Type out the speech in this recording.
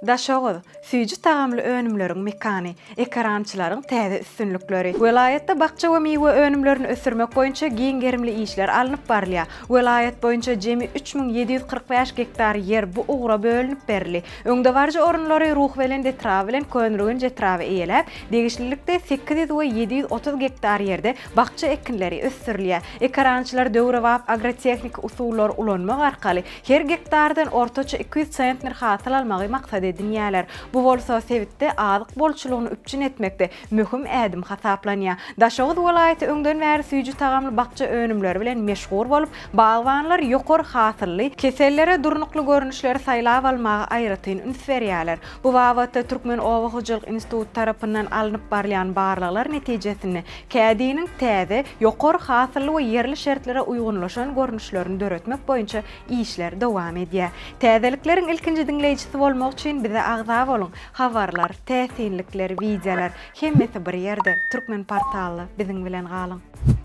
Daşoguz, süýji tagamly önümleriň mekany, ekerançylaryň täze üstünlikleri. Welaýatda bakja we miwe önümlerini ösdürmek boýunça giň gerimli işler alnyp barylýar. Welaýat boýunça jemi 3745 gektar ýer bu ugra bölünip berildi. Öňdebaryjy orunlary Ruhubelent etraby bilen Köneürgenç etraby eýeläp, degişlilikde 800 we 730 gektar ýerde bakja ekinleri ösdürilýär. Ekerançylar döwrebap agrotehniki usullary ulanmak arkaly Her gektardan ortaça 200 sentner hasyl almagy maksat edinýärler. Bu bolsa sebitde azyk bolçulygyny üpjün etmekde möhüm ädim hasaplanýar. Daşoguz welaýaty öňden bäri süýji tagamly bakja önümleri bilen meşhur bolup, bagbanlar ýokary hasylly, kesellere durnukly görnüşleri saýlap almaga aýratyn üns berýärler. Bu babatda Türkmen oba hojalyk instituty tarapyndan alnyp barylýan barlaglar netijesinde kädiniň täze, ýokary hasylly we ýerli şertlere uýgunlaşan görnüşlerini döretmek boýunça işler dowam edýär. Täzelikleriň ilkinji diňleýjisi bolmak üçin bize agza boluň! Habarlar, täsinlikler, wideolar, hemmesi bir ýerde, Türkmenportalda biziň bilen galyň!